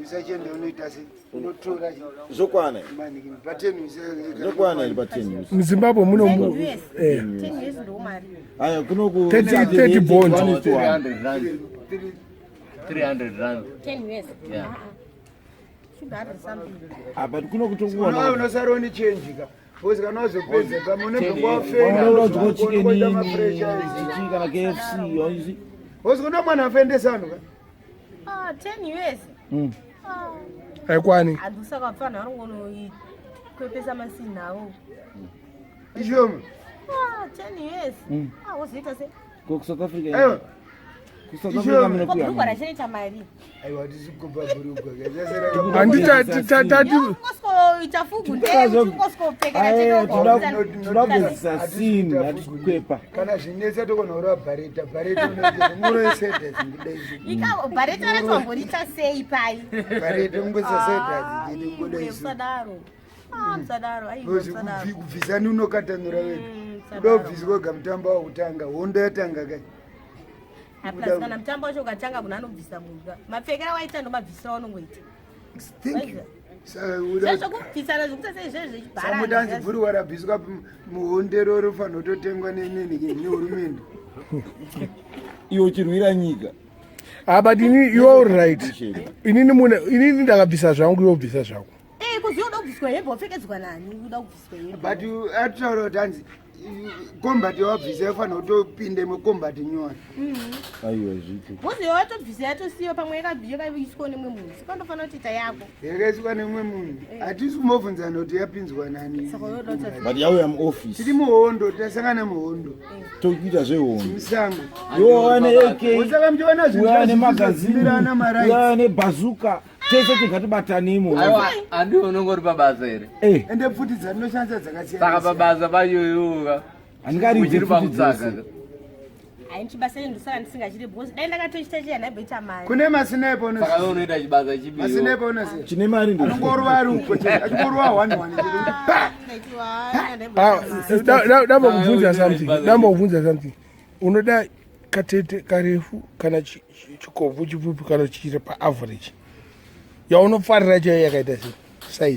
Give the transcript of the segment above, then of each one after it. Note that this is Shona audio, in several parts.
Usachende unoita sei? Unotora zvokwana zvokwana iri pa 10 years. Muzimbabwe muno mu eh 10 years ndo mari. Aya kuno ku 30 30 bond. 300 rand. 300 rand. 10 years. Yeah. Ah, ah. Should be 100 something. Ah, but kuno kutokuwana. Unosara une change ka. Because kana wazopedza pamwe unobva wafenda. Unoda chicken chichi kana KFC yoizi. Because kuna mwana afendesa anhu ka. Ah, 10 years. Ah. Haikwani. Handusaka vapfana vanongonoikwepesa masini avo. Ishoma. Ah, 10 years. Ah, wozoita sei? Ko ku South Africa. Aiwa. Ku South Africa mune Ko bhurugwa kuya. rachinoita mari. Aiwa hatisi kubva bhurugwa. Handiti tati Ungoskoita fugu ndee uchingosvopfekera Aiwa chete. toda kubvisa sin hatisi kukwepa. Kana zvinetsa tokona kurova bhareta bhareta unoiseda zingudaizi. Ika bhareta racho wamboriita sei pai? Bhareta ungoisa seda Ah, zingudaizi. iwe usadaro. Ah, musadaro. Aiwa musadaro. Kubvisani unokatanura wega. Musadaro. Kuda kubviswa wega mutambo wakutanga hondo yatanga kai. Plus kana mutambo wacho ukatanga munhu anobvisa munhu. Mapfekera waita ndomabvisira waunongoita. Thank you. Saka uda Zvezvokubvisana zvekuita sei zvezvo zvechibharani. samutanzi bhurugwa rabviswa muhondero rofanira kutotengwa nehurumende. Iwe uchirwira nyika. Ah, but ini you are right. Inini mune inini ndakabvisa zvangu iwe ubvisa zvako. Eh, kuziva uda kubviswa hembe wapfekedzwa nani? Uda kubviswa hembe. But atitaura kuti hanzi combat yawabvisa yofanira kutopinda imwe combat nyowani. Aiwa zvito. Bhozi watobvisa yatosiyiwa pamwe yakaiswa nemumwe munhu. Saka unofanira kuti ita yako. Yakaiswa nemumwe munhu. Hatisi kumbobvunzana kuti yapinzwa nani. Saka unoda kuti But yauya muoffice. Tiri muhondo, tasangana muhondo. Tokuita zvehondo. Musango. Iwe wane AK. Saka muchiona zvinhu Uya nemagazini. zvazimirana marights. Uya nebhazuka. Tese tingatibatanimo. Aiwa, handi unongori pabasa here? Eh, Ende pfuti dzatinoshandisa dzakasiyana. Saka pabasa payoyoka. handingaridze Uchiri pfuti pakutsaka. dzese. Hayi chibasa ichi ndosaka ndisingachidi because dai ndakatochita chiya ndaimboita mari. Kune masinepa Saka unoziva. iwe unoita chibasa chibiyo. Masinepa unoziva. Chine mari ndo. Anongorova ari uko chete. Achingorova one one chete. Pa! Ndaiti wa, ndaimboita Ah, mari. dambokubvunza something. Dambokubvunza something. Unoda katete karefu kana chikobvu chipfupi kana chichiri pa average. Yaunofarira chaiyo yakaita sei?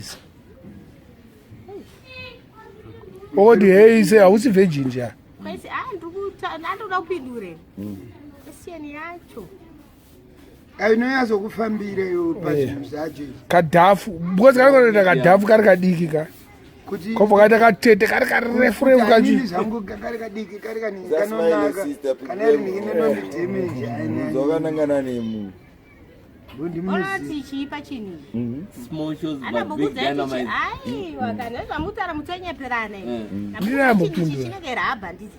Size. Odi hey sei hausi virgin ja. Kwaisi ah ndikuta ndandoda kupindure. Question yacho. Ainonyatsokufambira iwe pazvinhu zvacho izvi. Kadhafu because kari kadhafu kari kadiki ka. Kuti Kobva kaita katete kari karefu refu kachi. Inini zvangu kari kadiki kari kanini That's my kanonaka. sister, Kana iri nini inondidhemeji. Zvakanangana nemu. Ona kuti chiipa chinhu. Small shows but big Andambokudza kuti dynamite. aiwa kana zvamutaura mutonyeperana. Ndinambopindura. Chinenge rhabha ndizi.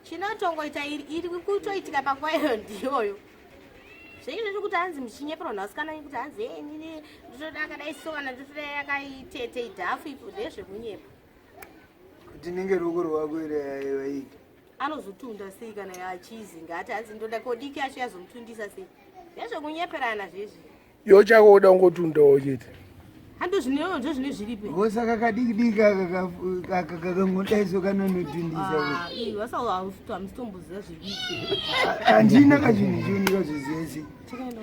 Chinotongoita iri iri kutoitika panguva iyo ndiyoyo. Zvenyu zvekuti hanzi muchinyeperwa navasikana kuti hanzi "Eh, inini ndinoda akadai so kana ndinoda yakaitete idhafu ipo ndezvekunyepa. Kuti ninge ruoko rwako iri aiwaita. Anozotunda sei kana achizi ngati hanzi ndoda kodiki yacho yazomutundisa sei. Ndezvekunyeperana zvezvi. Iwe chako uda kungotundawo chete. Hando zvine ndozvine zviripo. Vosaka kadiki diki aka aka kakangodaiso kanonotundisa. Ah, ii wasa hamusitomboziva zviripo. Handina kachinhu chionika zvizese. Chakaenda.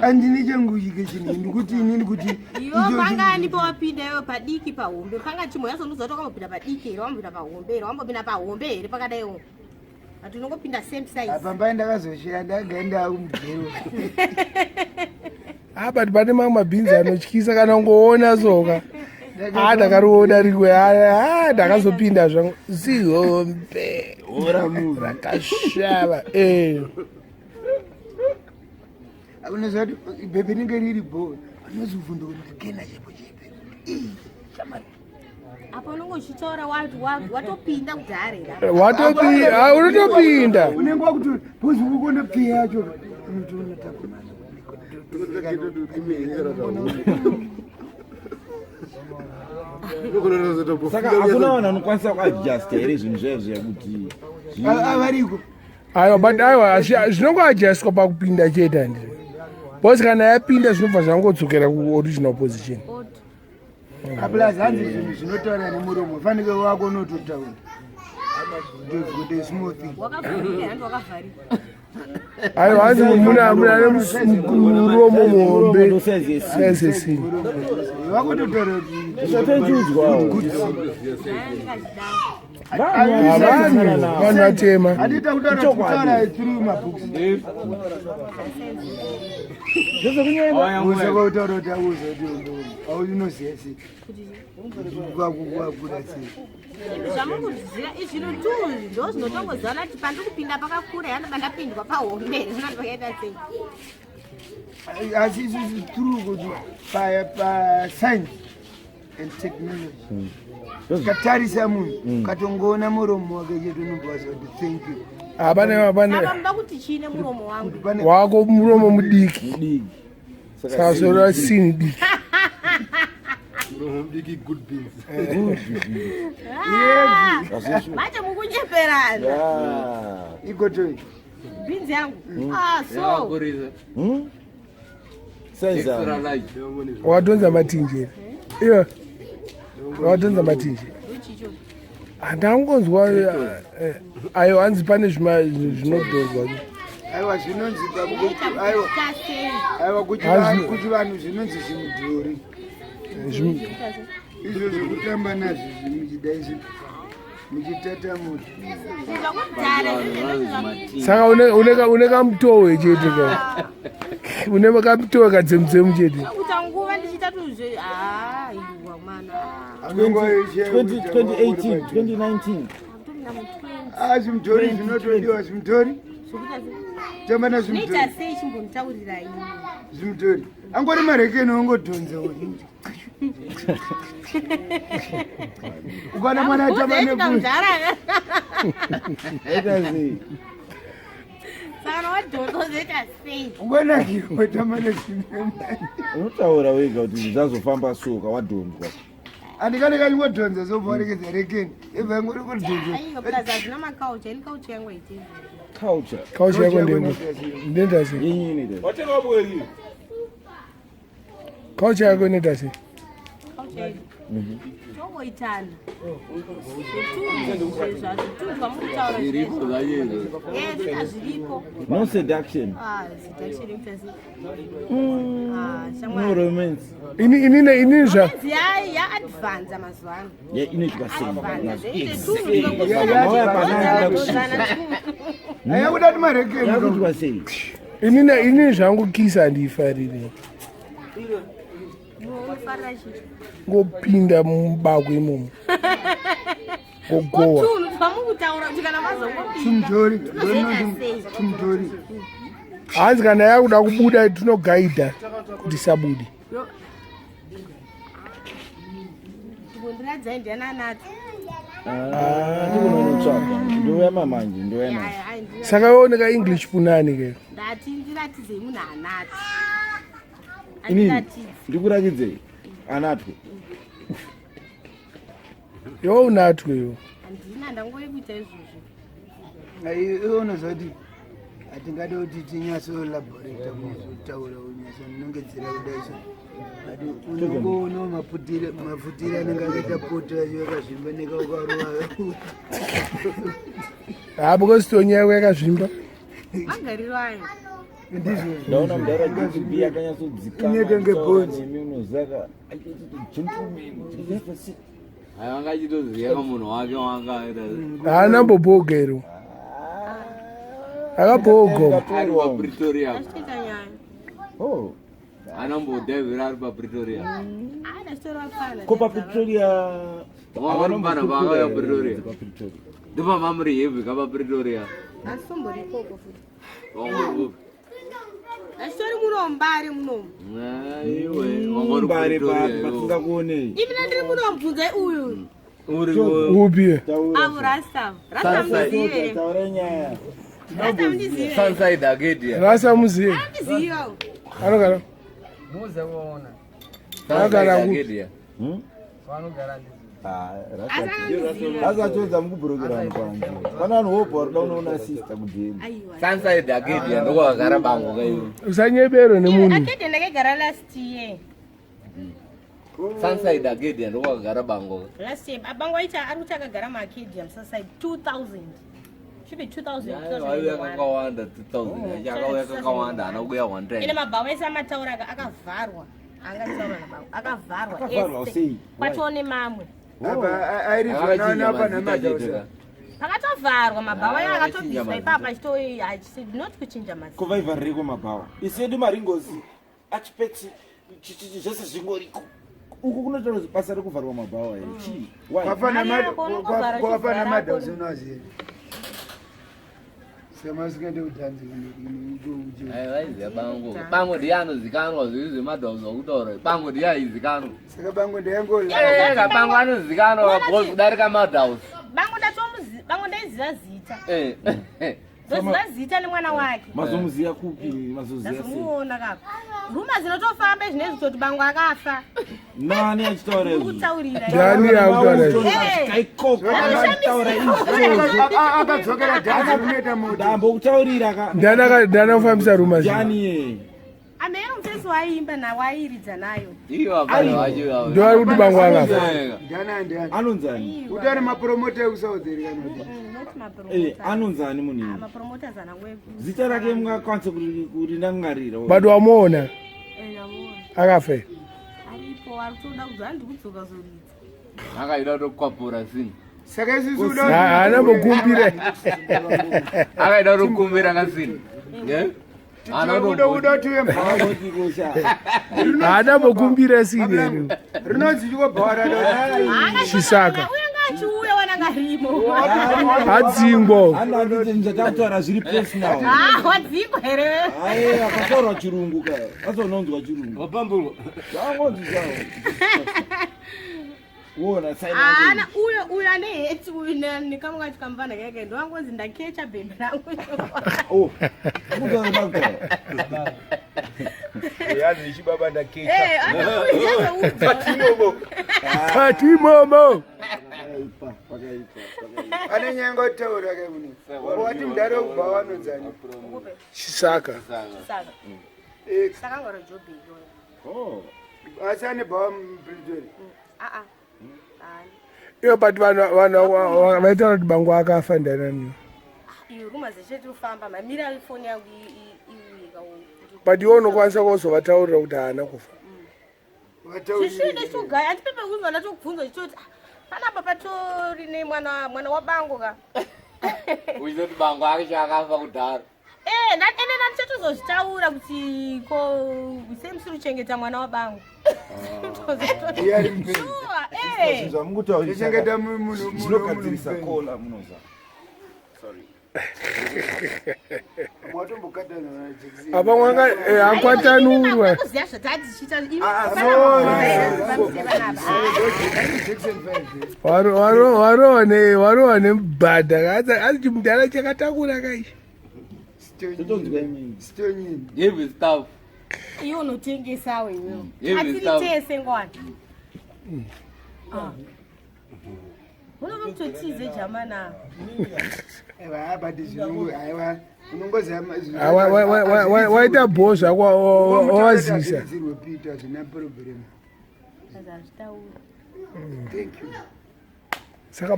Handini changu chike chinhu ndikuti inini kuti Iwe pangani pawapinda iwe padiki pahombe panga chimwe yazondiudza kuti wakambopinda padiki here wambopinda pahombe here wambopinda pahombe here pakadaiwo but unongopinda same size apa mbai ndakazosheya ndagaenda kumugero. Ah, but pane mamwe mabhinzi anotyisa kana ungoona soka. Ah, ndakariona rimwe. Ah, ndakazopinda zvangu. Zihombe. Rakashava. Eh. Unoziva kuti bhebhe rinenge riri bho unozovhunduka kuti kena chepo chepe. Ii, shamari. apa unonge uchitaura watopinda kudhara here Watopinda, ah, unotopinda. Unenge wakuti bhozi ukona pfeya yacho. Unotoona takumana. Saka hakuna vanhu vanokwanisa kuadjusta here zvinhu zvayo zviya kuti Avariko. Aiwa, but aiwa, zvinongoadjustwa pakupinda chete handiti. Because kana yapinda zvinobva zvangodzokera kuoriginal position. Plus hanzi zvinhu zvinotaura nemuromo fanike wako unototaura. Ndozvikuti small thing. Wakavharika handi wakavharika. Aiwa, hanzi muna muna ane muromo muhombe. Ndo size yesini. Size yesini. Vakutotaura kuti Usatochiudzwawo. Vanhu vanhu vatema. Hatita kutaura kutaura through mabooks. Uza kwautaura kuti auza kuti aunoziva sei. Kwakuda sei. Zvamukuziva izvino tu ndo zvinotongozivana kuti pandiri kupinda pakakura yanoba ndapindwa pahombe zvinoti pakaita sei. Asi isusu through kuti pa science and technology. Katarisa munhu katongoona muromo wake chete unobva waziva kuti thank you. Hapana Saka hapana. muda kuti chiine muromo wangu? Kuti pane Wako muromo mudiki. Mudiki. Saka sora sini diki. Muromo mudiki, good beans. Ah, manje mukunyeperana. Ah. Igotoi. Bhinzi yangu. Ah, so Yakakurisa. Size Extra ani? large. Wadonza matinje. Iyo. Wadonza matinje. ndochicho. Handangonzwa ayo hanzi pane zvinodhonzwa. Aiwa, zvinonzi Inoita aiwa kuita sei? aiwa Hazvi- kuti vanhu zvinonzi zvimudhori. Izvo zvekutamba nazvo muchidai muchitatamura. Zvakudhara zvinhu. Saka une kamutowe chete ka. Une kamutowe kadzemudzemu chete. Kuita nguva ndichiita tuzve. Ah, iwa mwana. 2018, 2019. Akutomina mu 20. Ah, zvimudhori zvinotodiwa zvimudhori. Zvekuita sei? Tamba Zvinoita nazvimudhori. sei chimbonditaurirai ini? Zvimudhori. Angori marekeni ongodhonza. Ukaona mwana atamba Bvunza nebhuzi. mudhara. Aita sei? Saka wadhonza uzoita sei? Ungonakirwa tamba nezvimudhori. Unotaura wega kuti zvazofamba soka wadhonzwa. Andikane kachingodhonza sobva warekeza rekeni. Ibva ingori kudhonza. Aiwa, plus hazvina makaucha, ini kaucha yangu haitei. Culture. Kauchi yako ndenda sei? Yenyu inoita sei? Watenga bweri. Kauchi yako inoita sei? Kaucha yedu. Tongoitana. Zvetunhu zvazvo zvamukutaura Zviripo zvinezvi. zvacho izvo. Eh, zvina zviripo. No seduction. Ah, seduction inoita sei? Ah, No shamwari. romance. Ini ini ini zva Romance yaadvanza mazuva ano. Yeah, inoitwa sei? Advanza. Zvoite Mauya panapa tunhu. Ayakuda kuti marekeni. Yakuitwa sei? ini ini zvangu kisa handiifariri. Unofarira chii? Ngopinda mubako imomo. Ngogowa. Tunhu twamukutaura kuti kana mazongopinda. Chimudhori. Tunozoita sei? Chimudhori. Hanzi kana yakuda kubuda tinogaidha kuti isabude. Chimbondiradzai ndiani anato. Ah, ndikunonotsvaga. Ndouya mamanje, ndouya manje. Ai, ai, Saka yooneka English punani ke. Ndati ndiratidzei munhu anato. Inini Andiratidze. ndikurakidzei anatwe. Iwe unatwe iwe. Handina, ndangove kuita izvozvo. Iwe unoziva kuti hatingade kuti tinyatsoelaborata kuzotaura kunyatsonongedzera kudai so, but unongoonawo maputire anenge akaita poto yacho yakazvimba nekaukarova. Ha, because tonya yako yakazvimba. Magariro ayo. Ndizvozvo. Ndaona mudhara JB akanyatsodzikama. Inoita kunge bhonzo. Nemi unozaka. Aitoti gentleman. Have a seat. Ayi angachitoziva munhu wake wanga Haana mbobhoga iro. Akabhoga. ari paPretoria. Achitoita nyaya. Oh. Anambodhaivhira ari paPretoria. Ah, ndachitora vapfana. Ko paPretoria. Wanga mupfana paakauya Pretoria. Pretoria. Ndopamamuri heavy kapaPretoria. Handisombori ikoko futi. Wanga Ndachitori muno Mbare munomu. Aiwe, wanga uri Mbare Pretoria papi iwo. patingakuonei. Imi ndiri munomubvunzai uyu. Uri Upi? Avo Rasta. Rasta mundizive here? Taura nyaya. Rasta mundizive here? Sunside Arcadia. Rasa muzive. Andiziva. Anogara. Sunside Agara ku- Arcadia. Asi anondiziva. Asatodza mukubhurukira vanhu panze. Pana vanhu wobva varikuda kunoona sister kudheni. Aiwa. Sunside Arcadia ndokwakagara bango kaiwe. Usanyebero nemunhu. Akede ndakagara last year. Sunside Arcadia ndokwakagara bango. Last year abangu aita ari kuti akagara muArcadia muSunside 2000. Should be 2000, Vaiuya 2001. kakawanda 2000 yacho akauya kakawanda haana kuuya one Ende time. mabhawa ese amataura aka akavharwa. Angataura nabhawa. Akavharwa. Akavharwa ese. sei? Kwatoo nemamwe. Apa airizwa Akachinja naona mazita pana chete madhausa. ka. Pakatovharwa mabhawa ayo Ah, akatobviswa akachinja ipapo mazita. achito not kuchinja mazita. Ko vaivharireko mabhawa isu edu maringozi achipetsi zvese zvingoriko uku kunotaura kuti basa rekuvharwa mabhawa here chii Why? Kwafana Mari yako unongovhara kwafana uchivhara madhausa unoziva. Semasingaende kudhanzi kuno. Ai, vaiziya bango. Bango ndiye anozikanwa zviri zvemadhauza kutaura. Bango ndiye aizikanwa. Saka bango ndayangola. Eh, kabango anozikanwa because kudarika madhauza. Bango ndatomuzi bango ndaiziva zita. Eh. Ndoziva zita nemwana wake. Mazomuziya kupi? Mazoziya sei? Ndazomuona kapa. Ruma zinotofamba zvinezvi kutoti bango akafa. Nani achitaura izvi? Kutaurira. Ndani akutaura izvi? Asvika ikoko achitaura izvozvo. Akadzokera dhanzi kunoita moto. Ndambokutaurira ka. Ndani ndani akufambisa ruma zvi Ndani ye? Ameno mufesi waiimba nawo airidza nayo. Ivo hapana vacho avo. Ndo ari kuti bango akafa. Eh, Ndani ndani. Anonzani? Utori mapromota ekuSouth here kana kuti. Not Eh, mapromoters. anonzani munhu iye? Mapromoters anangwe. Zita rake mungakwanisa kurindangarira. But wamuona Eh, ndamuona. akafa here? Aripo ari kutoda kudzoka ndikudzoka zoridza. Akaida kutokwapura sini. Saka isusu Haana mbokumbira. Akaida kutokumbira kasini. Eh? Haana uda kutombo- tuye mbhawa. Haana mbokumbira sini here. Rinonzi chiko bhawa rado. Chisaka. Uya ngaachiuya wananga rimo. Adzingwa. Andanditaura zviri personal. Ah, wadzingwa here. Aye, akataura chirungu ka. Azononzwa chirungu. Wapamburwa. Zvangonzi zvawo. Wona sign Haana language. uyo uyo ane heti uyu nekamwe kacho kamuvana kake ndowangonzi ndakecha bhembe rangu. Oh. Mukutaura pakutaura. Yazi chibaba ndakecha. Eh, anouya Patimomo. Pakaipa, pakaipa, pakaipa. Ane nyanga kutaura ke muno. Wati mudhara wekubhawa anonzani. Chisaka. Saka. Eh, Saka ngoro job iyoyo. Oh. Asi ane bhawa muPretoria. Ah ah. Haana. Iyo but vanhu vanhu vaitaura kuti bango akafa ndanani. Iyo ruma dzeshe tiri kufamba mamira ifoni yangu iuye kawo. But iwe unokwanisa kuzovataurira kuti haana kufa. Zvisvine chitogaya andipepe kunzwa ndatokubvunza chichoti "Ah, panapa patori nemwana mwana wabango ka. Uchitoti bango ake akafa kudhara. Eh, ende ndandichatozozvitaura kuti ko sei musiri kuchengeta mwana wabango. Iye ari mupenyu. Sure, eh. Zvamukutaura Tichengeta munhu zvinogadzirisa mupenyu. kola munoza. Watombokatana na Jackson. Apa mwanga akwatanurwa. Kuziya zvatati tichiita imi Ah, Jackson 5. Warowa nemubhadha. Asi chimudhara chakatakura kaichi. Totonzwa imini. Stonyini. Heavy stuff. Iwe unotengesawo iwewe. Heavy Atiri stuff. tese ngwani. Unova kutotize jamana. Aiwa but zvinongo aiwa unongoziva Ah, Waita bho zvako wawazisa. Zvirwe Peter zvina problem. Azazvitaura. Thank you. Saka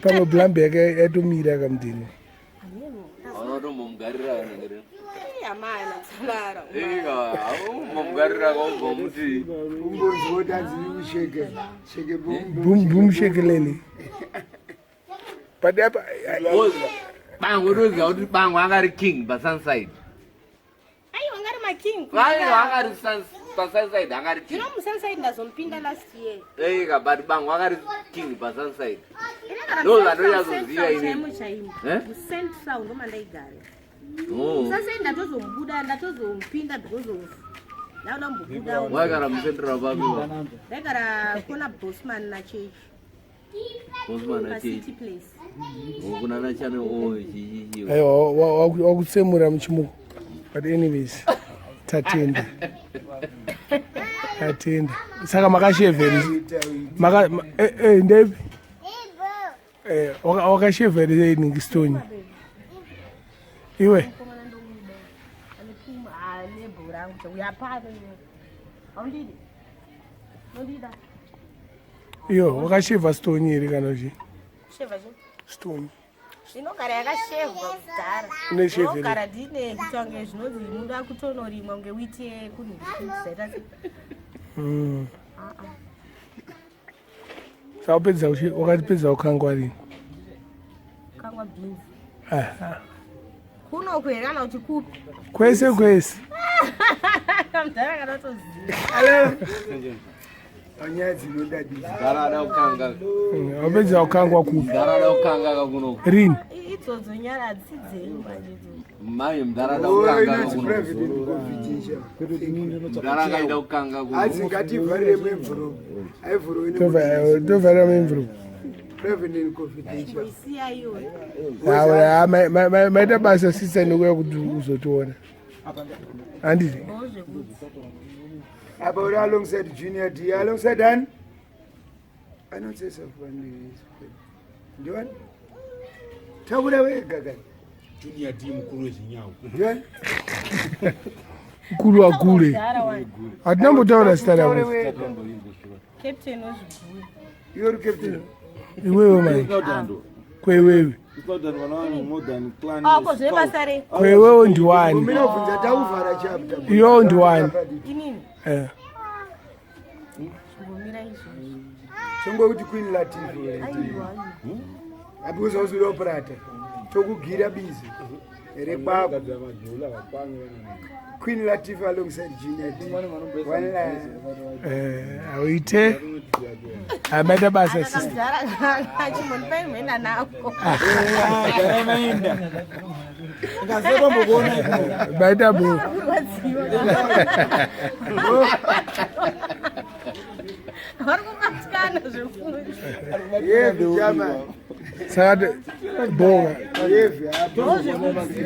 pamwe blambi yake yatomira kamudhini. Unotombomugarira kana Amana kusalara. Ika, umbomugarira kaumbomuti. Umbonzi woti hanzi usheke. Sheke boom Boom boom shekelele. But apa Bango unoziva kuti bango anga king pasunside. Aiwa ngari making. Aiwa anga ari pasunside anga ari You king. know musunside ndazomupinda last year. Ika, but bango anga ari king pasunside. Inogara Ndo muCentral zvandonyatsoziva inini. chaimo chaimo. Eh? Mucentral ndo mandaigara. Oh. Musunside ndatozomubuda ndatozomupinda because of ndakuda kumbobuda. Waigara mucentral papi? Ndaigara kona Bosman nachechi. Bosman Pa nachechi. City Place. Kuna nachane o chichichi. aiwa wakutsemura muchimuko. But anyways, tatenda. Tatenda. Saka makashevheri maka eh ndepi? Eh wakashevheri ningi stone. Iwe Mukomana ndomuda. Ane puma ane bhora angu chauya pano iwe. Haundidi? Unondida? iyo wakashevha stone here kana kuti Sheva che? stone. Inogara yakashevwa kudhara. Une shave here? Inogara ndine kuita kunge zvinonzi muda kutonorimwa kunge witi yekunhu zvaita se. Saka upedza wakatipedza kukangwa rini? Kangwa beans. Ah, Kunoku here kana kuti kupi? Kwese kwese. Mudhara kana toziva. Panyaya dzinodadisa. Mudhara ada kukanga. Wapedza kukangwa kupi? Mudhara ada kukanga kakunoku. Rini? Idzodzo nyara hadzisi dzenyu manje idzodzo. Mai mudhara ada Oh, kukanga inonzi kakunoku. private and confidential. Mudhara akaida kukanga kunoku. Hanzi ngativharire muenvelope. Aivhurwe Tovharira muenvelope. private and confidential. Isiya iyoyo. Ah, maita basa sisa nekuya kuti uzotiona, handiti? Ndozvekuti. Apa uri alongside Junior D, alongside ani? Anotsesa ndiwani? Taura wega kani. Junior D, mukuru wezvinyawo. Ndiwani? Mukuru wakule. Mudhara wani. Hatina mbotaura zita Taure rako. wega. Captain wezviguyo. Iwe uri captain. Iwewe mai, kweiwewe. Ako zvebasa rei? Kweiwewe ndiwani? Umira ubvunza, tauvhara chapter. Iwewe ndiwani? Inini chimbomira izvozvo. Chongokuti Queen Latifah. Aiwa, aiwa. Because auzoda tokugira bizi rekwako. Queen Latifah alongside Junior D. One line. Auite. Maita basa Aka sisi. kamudhara chimbondipai mhena nako. Maenda ngasetombokuona. Maita bo. Kurwadziwa. Vari kubatikana zvekuti. Yevi chama. Saka bonga. Yevi apo. Ndozvekuti.